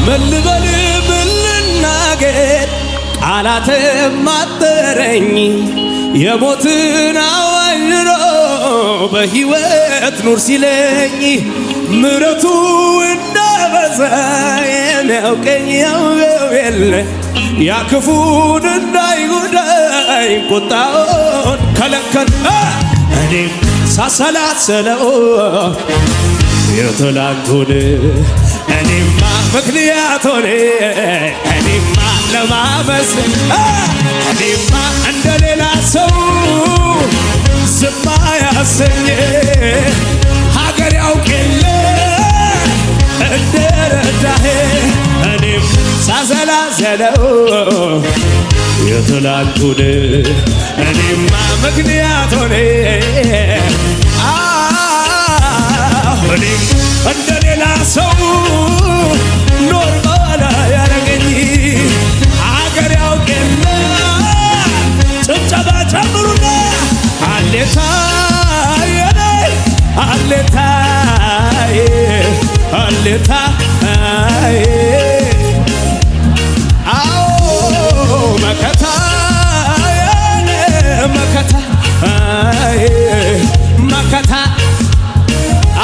ምን ልበል፣ ምን ልናገር፣ ቃላትም አጠረኝ። የሞትን አዋጅ ሽሮ በሕይወት ኑር ሲለኝ፣ ምሕረቱ እንደበዛ የሚያውቀኝ ያውቀው የለ። ያ ክፉን እንዳይጎዳኝ ቁጣውን ከለከል። እኔም ሳሰላሰለው የትላንቱን፣ እኔማ ምክንያት ሆኔ፣ እኔማ ለማመስገን፣ እኔማ እንደሌላ ሰው ዝም አያሰኝ። ሀገር ያውቅ የለ እንደረዳህ። እኔም ሳሰላሰለው የትላንቱን፣ እኔማ ምክንያት ሆኔ፣ እኔም እንደሌላ ሰው normal ያረገኝ አገር ያውቅ የለ። ጭብጨባ ጨምሩና አሌታ የኔ አሌታ አሌታ። አዎ መከታ የኔ መከታ መከታ።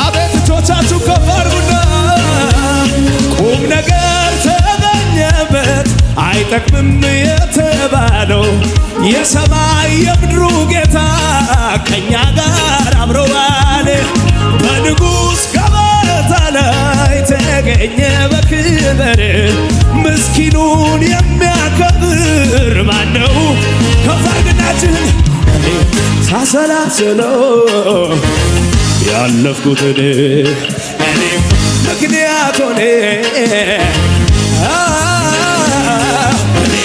አቤት፣ እጆቻችሁ ከፍ አድርጉና። ቁም ነገር ተገኘበት አይጠቅምም የተባለው፣ የሰማይ የምድሩ ጌታ ከኛ ጋር አብረዋል። በንጉሥ ገበታ ላይ ተገኘ በክብር። ምስኪኑን የሚያከብር ማነው? ከፍ አድርግናችን። እኔ ሳሰላስለው ያለፍኩትን፣ እኔ ምክንያት ሆኔ፣ እኔ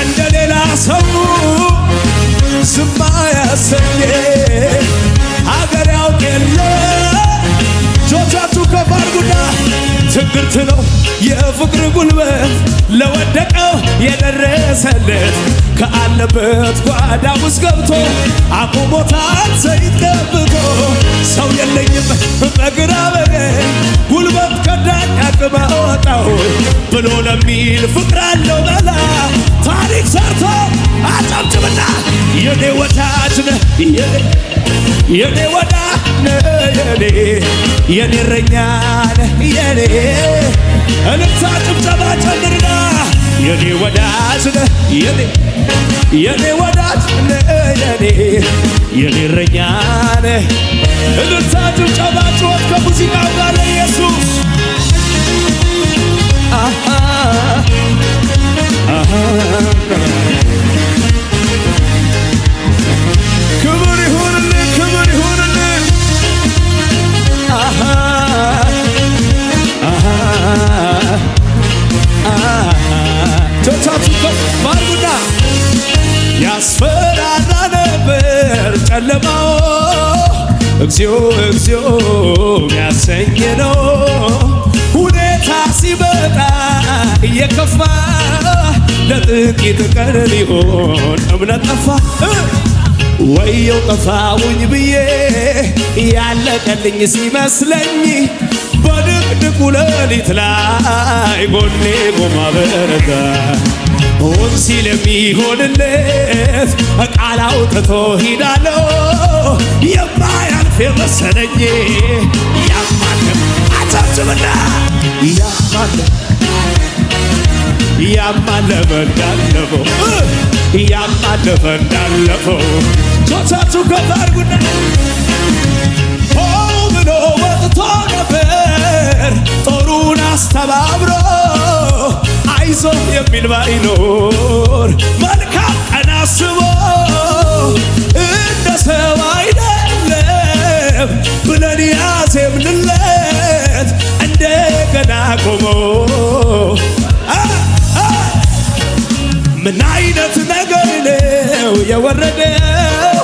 እንደ ሌላ ሰው ዝም አያሰኝ። ሀገር ያውቅ የለ። እጆቻችሁ ከፍ አድርጉና። ትግርት ነው የፍቅር ጉልበት ለወደቀው የደረሰለት፣ ከአለበት ጓዳ ውስጥ ገብቶ አቁሞታል ዘይት ቀብቶ። ሰው የለኝም በግራ በቀኝ፣ ጉልበት ከዳኝ አቅም አወጣው ብሎ ለሚል ፍቅር አለው መላ። ታሪክ ሰርቶ አጨብጭብና። የኔ ወዳጅ ነህ የኔ፣ የኔ ወዳጅ ነህ የኔ፣ የኔ እረኛ ነህ የኔ። እልልታ ጭብጨባ ጨምርና። የኔ ወዳጅ ነህ የኔ፣ የኔ ወዳጅ ነህ የኔ፣ የኔ እረኛ ነህ። እልልታ ጭብጨባ ጩኸት ከሙዚቃው ጋር ለኢየሱስ። አሃ አሃ። ክብር ይሁንልህ፣ ክብር ይሁንልህ። አሃ አሃ። እጆቻችሁ ከፍ አድርጉና። ያስፈራራ ነበር ጨለማው፣ እግዚኦ እግዚኦ የሚያሰኝ ነው። ሁኔታ ሲመጣ እየከፋ፣ ለጥቂት ቀን ሊሆን እምነት ጠፋ። ወየው ጠፋውኝ ብዬ ያለቀልኝ ሲመስለኝ፣ በድቅድቁ ሌሊት ላይ ጎኔ ቆማ በረታ ሆን ሲል የሚሆንለት ቃል አውጥቶ ሂዳለው። የማያልፍ የመሰለኝ ያማለም። አጨብጭብና። ያማለም ያማለፈ እንዳለፈው፣ ያማለፈ እንዳለፈው። እጆቻችሁ ከፍ አድርጉና። ሆ ብሎ ወጥቶ ነበር ጦሩን አስተባብሮ፣ አይዞ የሚል ባይኖር መልካም ቀን አስቦ፣ እንደ ሰው አይደለም ብለን ያዜምንለት እንደገና ቆሞ። ምን አይነት ነገር ነው የወረደው?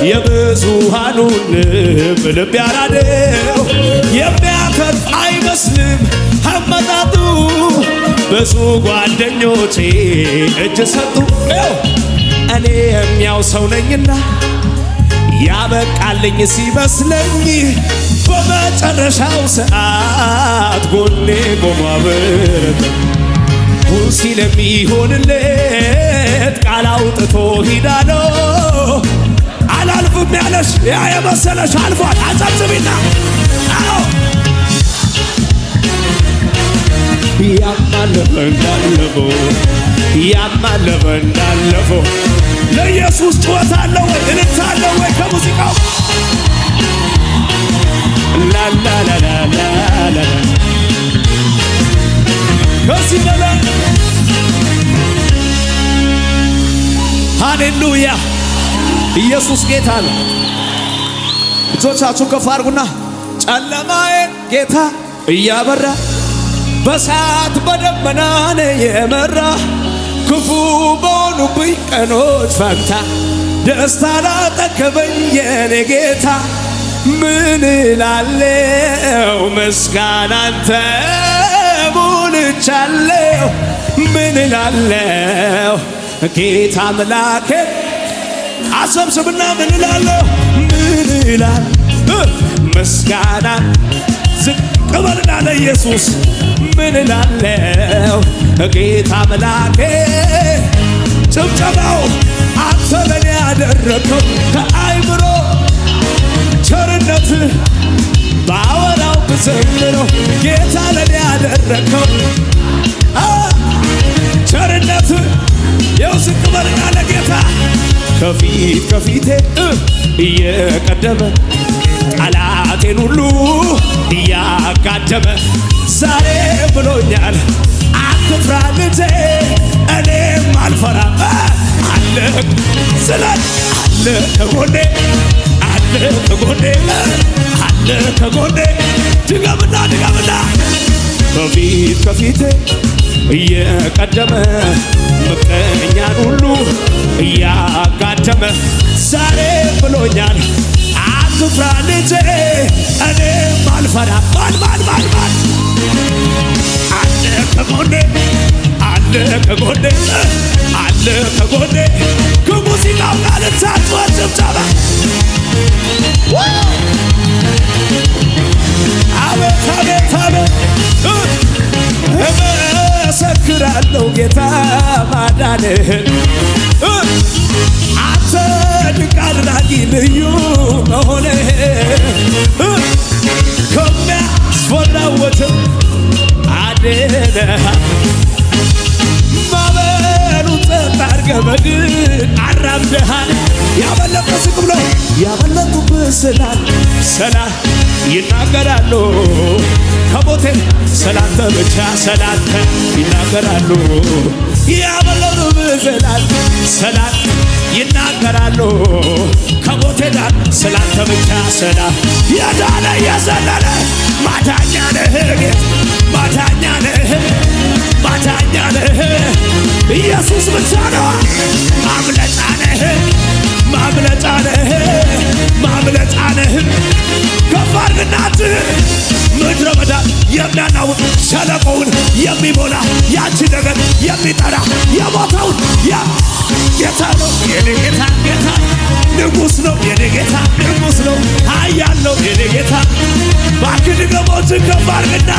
የብዙሃኑን ልብ ያራደው። የሚያተርፍ አይመስልም አመጣጡ፣ ብዙ ጓደኞቼ እጅ ሰጡ። እኔ የሚያው ሰው ነኝና ያበቃልኝ ሲመስለኝ በመጨረሻው ሰዓት ጎኔ ቆሞ አበረታኝ። ሁን ሲል የሚሆንለት ቃል አውጥቶ ሂዳለው አላልፍም ያለሽ ያ የመሰለሽ አልፏል። አጨብጭቢና አዎ ያማለፈ እንዳለፈው ያማለፈ እንዳለፈው ለኢየሱስ ጩኸት አለ ወይ? እልልታ አለ ወይ? ከሙዚቃው ላላላላላላ ከዚህ በላይ ሃሌሉያ! ኢየሱስ ጌታ ነው። እጆቻችሁን ከፍ አድርጉና ጨለማዬን ጌታ እያበራ በሳት በደመናን የመራ ክፉ በሆኑብኝ ቀኖች ፈንታ ደስታ ላጠገበኝ የኔ ጌታ ምን እላለሁ? ምስጋና አንተ ሞልቻለሁ። ምን እላለሁ? ጌታ አምላኬ አሰብስብና ምን እላለሁ? ምን እላለሁ? ምስጋና ዝቅ በልና ለኢየሱስ ምን እላለሁ? ጌታ አምላኬ ጭብጨባው አንተ ለኔ ያደረከው ከአይምሮ ቸርነት ባወራው ብዘምረው ጌታ ለኔ ያደረከው ቸርነት የው ዝቅ በልና ለጌታ ከፊት ከፊቴ እየቀደመ ጠላቴን ሁሉ እያጋደመ ዛሬ ብሎኛል አትፍራ ልጄ እኔም አልፈራም አለ ስላል አለ ከጎኔ አለ ከጎኔ አለ ከጎኔ ድገምና ድገምና ከፊት ከፊቴ እየቀደመ ምቀኛን ሁሉ እያጋደመ ዛሬ ብሎኛል አትፍራ ልጄ እኔም አልፈራም። ማን ማን ማን ማን አለ ከጎኔ አለ ከጎኔ አለ ከጎኔ ከሙዚቃው ጋር ልታጭወ ጭብጨባ አቤት አቤት አቤት እመሰክራለሁ ጌታ ማዳንህን አንተ ድንቅ አድራጊ ልዩ መሆንህን ከሚያስፈራው ወጀብ አድነሃል። ማዕበሉን ጸጥ አድርገህ በድል አራምደሃል። ያመለጡ ዝቅ ብሎ ያመለጡብህ ስላል ሰላም ይናገራሉ ከሞቴ ስላንተ ብቻ ስላንተ ይናገራሉ። ያመለጡብህ ስላል ሰላም ይናገራሉ ከሞቴ ዳር ስላንተ ብቻ ሰላም የዳነ የዘለለ ማዳኛ ነህ ጌታ ማዳኛ ነህ ማዳኛ ነህ ኢየሱስ ብቻ ነው ማምለጫ ነህ ማምለጫ ነህ ማምለጫ ነህ ከፍ አድርግና እጅህን ምድረ በዳ የሚያናውጥ ሸለቆውን የሚሞላ ያንቺ ነገር የሚጠራ የሞተውን ያ ጌታ ነው የኔ ጌታ ጌታ ንጉሥ ነው የኔ ጌታ ንጉሥ ነው ኃያል ነው የኔ ጌታ እባክህ ድገመው እጅህን ከፍ አድርግና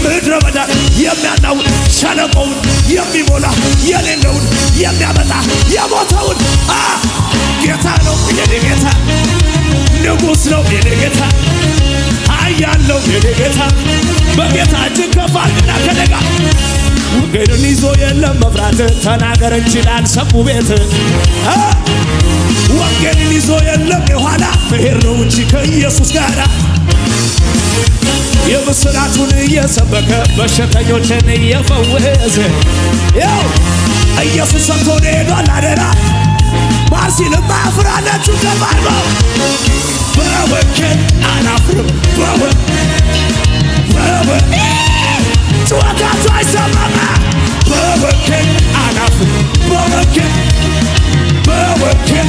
ምድረ በዳ የሚያናውጥ ሸለቆውን የሚሞላ የሌለውን የሚያመጣ የሞተውን ጌታ ነው የኔ ጌታ ንጉሥ ነው የኔ ጌታ ኃያል ነው የኔ ጌታ በጌታ እጅን ከፍ አድርግና ከኔ ጋር ወንጌልን ይዞ የለም መፍራት ተናገር እንጂ ላልሰሙ ቤት ወንጌልን ይዞ የለም የኋላ መሄድ ነው እንጂ ከኢየሱስ ጋር የምስራቹን እየሰበከ በሽተኞችን እየፈወሰ ያው ኢየሱስ ሰጥቶን ሄዷል አደራ ማር ሲልም አፍራለችሁ ከፍ አድርገው በወንጌል አላፍርም ጩኸታችሁ አይሰማም በወንጌል አላፍርም በወንጌል በወንጌል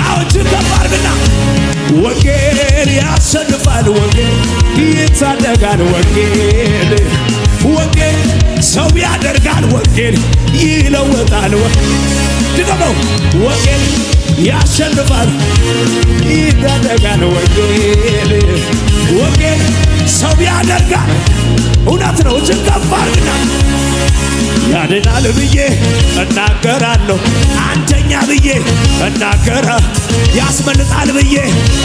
አሁን እጅን ከፍ አድርግና ወንጌል ያሸንፋል ወንጌል ይታደጋል ወንጌል ወንጌል ሰው ያደርጋል ወንጌል ይለወጣል ድገመው ወንጌል ያሸንፋል፣ ይደረጋል። ወንጌል ወንጌል ሰው ያደርጋል። እውነት ነው። እጅግ ከፍ አድርግና ያድናል ብዬ እናገራለሁ። አንደኛ ብዬ እናገራ፣ ያስመልጣል ብዬ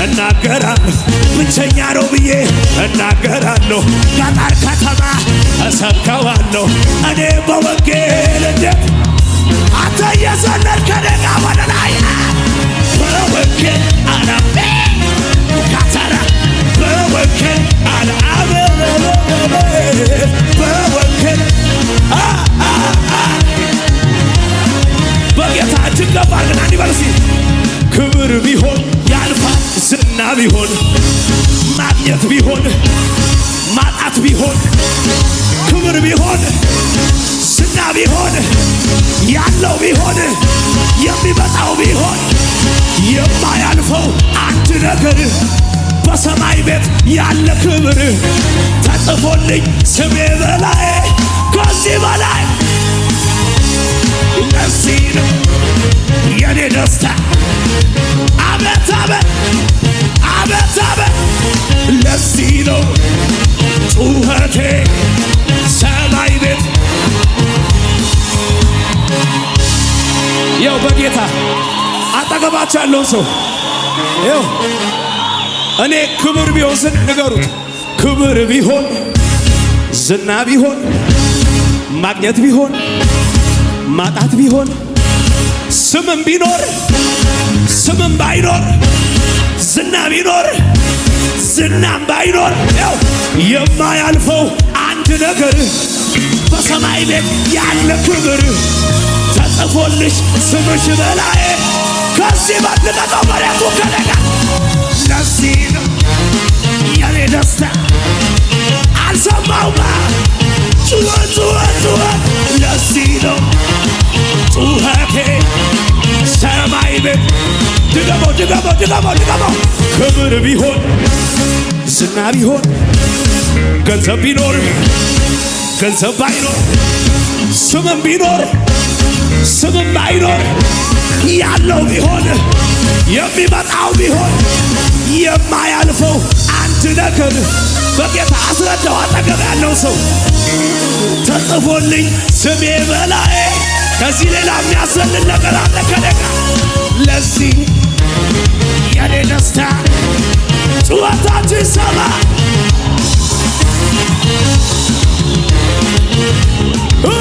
እናገራለሁ። ብቸኛ ነው ብዬ እናገራለሁ። ገጠር ከተማ እሰብከዋለሁ። እኔ በወንጌል እንዴት አንተ እየዘለልክ ከእኔ ጋር ወደ ላይ በወንጌል አላሜ ካተራ በወንጌል አልአበ በወንጌል አ አ አ በጌታ እጅግ ከፍ አድርግና እንዲህ በል እስኪ። ክብር ቢሆን ያልፋል፣ ዝና ቢሆን፣ ማግኘት ቢሆን፣ ማጣት ቢሆን፣ ክብር ቢሆን፣ ዝና ቢሆን፣ ያለው ቢሆን፣ የሚመጣው ቢሆን፣ የማያልፈው አንድ ነገር በሰማይ ቤት ያለ ክብር ተጽፎልኝ ስሜ በላይ ከዚህ በላይ። ለዚህ ነው የኔ ደስታ። አቤት አቤት አቤት አቤት፣ ለዚህ ነው ጩኸቴ ሰማይ ቤት። ያው በጌታ አጠገባቸው ያለውን ሰው ይኸው እኔ ክብር ቢሆን ስል ንገሩት። ክብር ቢሆን፣ ዝና ቢሆን፣ ማግኘት ቢሆን፣ ማጣት ቢሆን፣ ስምም ቢኖር ስምም ባይኖር፣ ዝና ቢኖር ዝናም ባይኖር፣ ያው የማያልፈው አንድ ነገር በሰማይ ቤት ያለ ክብር ተጽፎልሽ ስምሽ በላይ ከዚህ በልቀቀው መሬቱ ከነጋ። ለዚህ ነው የኔ ደስታ። አልሰማውማ። ጩኸት ጩኸት ጩኸት፣ ለዚህ ነው ጩኸቴ ሰማይ ቤት። ድገመው ድገመው ድገመው ድገመው። ክብር ቢሆን፣ ዝና ቢሆን፣ ገንዘብ ቢኖር፣ ገንዘብ ባይኖር፣ ስምም ቢኖር ስምም ባይኖር፣ ያለው ቢሆን፣ የሚመጣው ቢሆን፣ የማያልፈው አንድ ነገር በጌታ አስረዳው። አጠገብ ያለው ሰው ተጽፎልኝ ስሜ በላይ ከዚህ ሌላ የሚያዘልን ነገር አለ ከኔ ጋር? ለዚህ የኔ ደስታ። ጩኸታችሁ ይሰማ። እ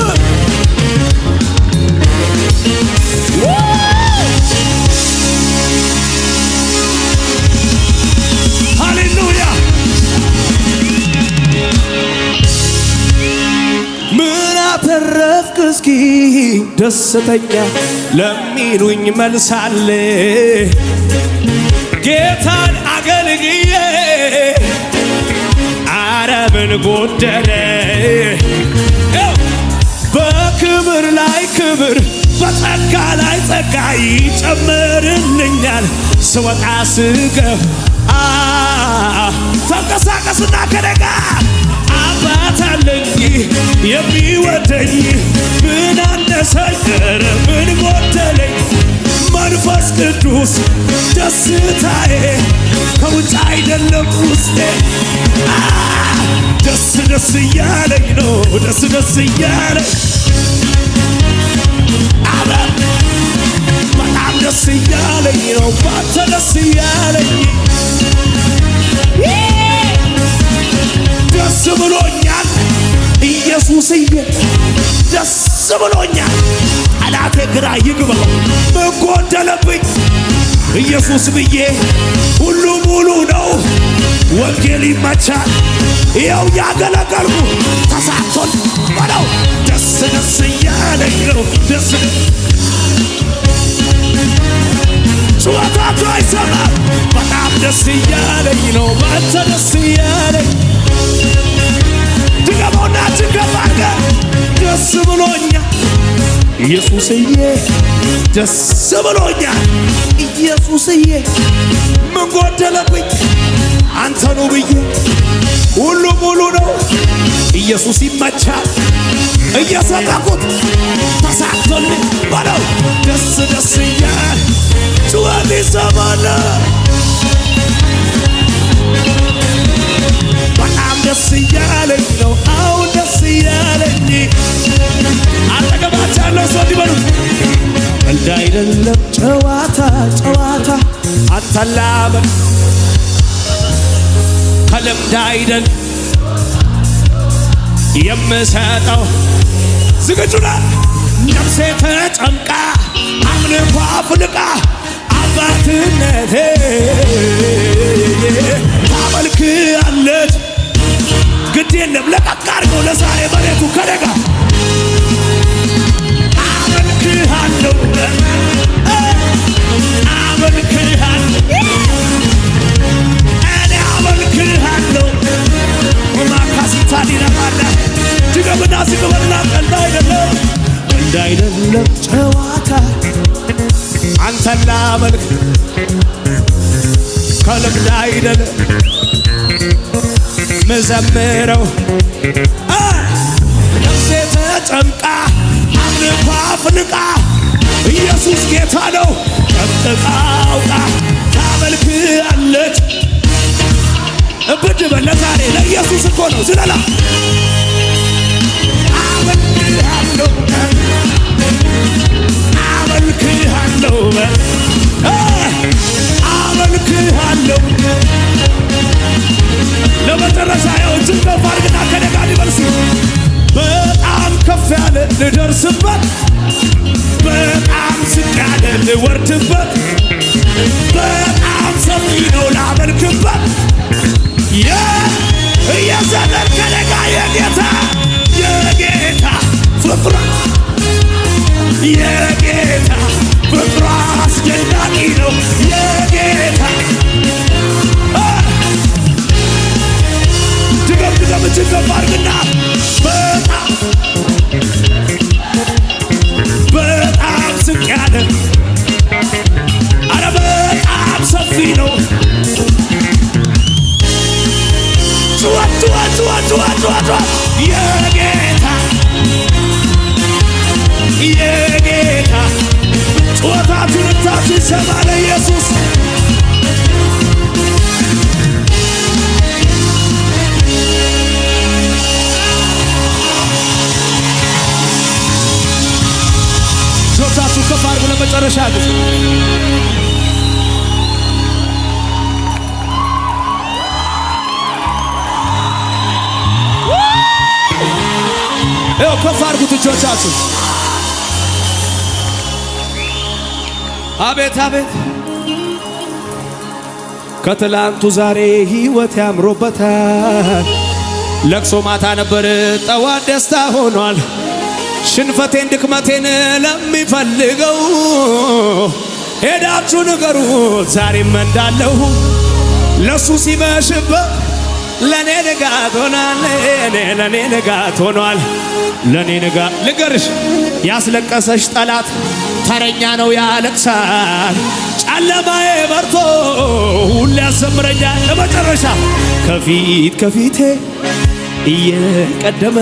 ሃሌሉያ። ምን አተረፍክ እስኪ ደስተኛ ለሚሉኝ መልሳለ ጌታን አገልግዬ አረ ምን ጎደለ? በክብር ላይ ክብር፣ በጸጋ ላይ ጸጋ ይጨምርልኛል ስወጣ ስገብ። ተንቀሳቀስና ከደጋ አባት አለኝ የሚወደኝ፣ ምን አነሰኝ? ኧረ ምን ጎደለኝ? መንፈስ ቅዱስ ደስታዬ ከውጭ አይደለም ውስጤ። ደስ ደስ እያለኝ ነው፣ ደስ ደስ እያለኝ። አቤት በጣም ደስ እያለኝ ነው፣ ባንተ ደስ እያለኝ፣ ደስ ብሎኛል ኢየሱስዬ፣ ደስ ብሎኛል። ጠላቴ ግራ ይግባው፣ ምን ጎደለብኝ ኢየሱስ ብዬ? ሁሉ ሙሉ ነው። ወንጌል ይመቻል። ይኸው ያገለገልኩ ተሳክቶል በለው። ደስ ደስ እያለኝ ነው፣ ደስ። ጩኸታችሁ አይሰማም። በጣም ደስ እያለኝ ነው፣ በአንተ ደስ እያለኝ። ድገመውና ትገባ ደስ ብሎኛል ኢየሱስዬ፣ ደስ ብሎኛል ኢየሱስዬ። ምን ጎደለብኝ አንተኑ ብዬ? ሁሉ ሙሉ ነው። ኢየሱስ ይመቻል። እየሰበኩት ተሳክቶልኝ በለው። ደስ ደስ እያለ ጩኸት ይሰማል። በጣም ደስ እያለኝ ነው፣ አሁን ደስ እያለኝ። አጠገባቸው ያለው ሰው እንዲበሉት፣ ቀልድ አይደለም ጨዋታ ጨዋታ፣ አንተን ላመልክ ከልምድ አይደል የምሰጠው። ዝግጁ ነህ? ነፍሴ ተጨምቃ አምልኮ አፍልቃ አባትነቴ ታመልክአለች። ግድ የለም፣ ለቀቅ አድርገው ለዛሬ መሬቱ ከደጋ። አመልክሃለሁ፣ አመልክሃለሁ፣ እኔ አመልክሃለሁ። ማካሲታ ዲነማለ ድገምና ዝቅ በልና፣ ቀልድ አይደለም፣ ቀልድ አይደለም ጨዋታ፣ አንተን ላመልክ ከልምድ አይደለም ምዘምረው። ነፍሴ ተጨምቃ አምልኮ አፍልቃ ኢየሱስ ጌታ ነው ጠንቅቃ አውቃ ታመልክአለች። እብድ በል ለዛሬ፣ ለኢየሱስ እኮ ነው ዝለላ። አመልክሃለሁ፣ አመልክሃለሁ፣ አመልክሃለሁ። ለመጨረሻ ያው እጅን ከፍ አድርግና ከኔ ጋር ሊበልሲ፣ በጣም ከፍ ያለ ልደርስበት፣ በጣም ዝቅ ያለ ልወርድበት፣ በጣም ሰፊ ነው ላመልክበት። እየዘለል ከኔ ጋር፣ የጌታ የጌታ ፍቅሯ፣ የጌታ ፍቅሯ አስደናቂ ነው። የጌታ፣ ድገም ድገም፣ እጅን ከፍ አድርግና፣ በጣም በጣም ዝቅ ያለ፣ አረ በጣም ሰፊ ነው። ጩኸት ጩኸት ጩኸት ጩኸት ጩኸት ጩኸት! የጌታ የጌታ ጩኸታችሁን እታችሁ ይሰማ ለኢየሱስ። እጆቻችሁ ከፍ አድርጉ ለመጨረሻ ጊዜ። ይኸው ከፍ አድርጉት እጆቻችሁ። አቤት አቤት! ከትላንቱ ዛሬ ሕይወት ያምሮበታል። ለቅሶ ማታ ነበር፣ ጠዋት ደስታ ሆኗል። ሽንፈቴን ድክመቴን ለሚፈልገው ሄዳችሁ ንገሩት ዛሬም እንዳለሁ። ለሱ ሲመሽበት ለኔ ንጋት ሆኗል። ለኔ ንጋት ሆኗል። ለኔ ንጋት። ልገርሽ፣ ያስለቀሰሽ ጠላት ተረኛ ነው፣ ያለቅሳል። ጨለማዬ በርቶ ሁሌ ያዘምረኛል። ለመጨረሻ፣ ከፊት ከፊቴ እየቀደመ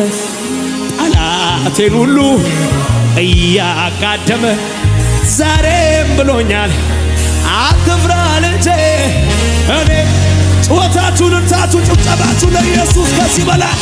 ጠላቴን ሁሉ እያጋደመ ዛሬም ብሎኛል አትፍራ ልጄ። እኔ ጩኸታችሁን፣ እልልታችሁ፣ ጭብጨባችሁ ለኢየሱስ ከዚህ በላይ።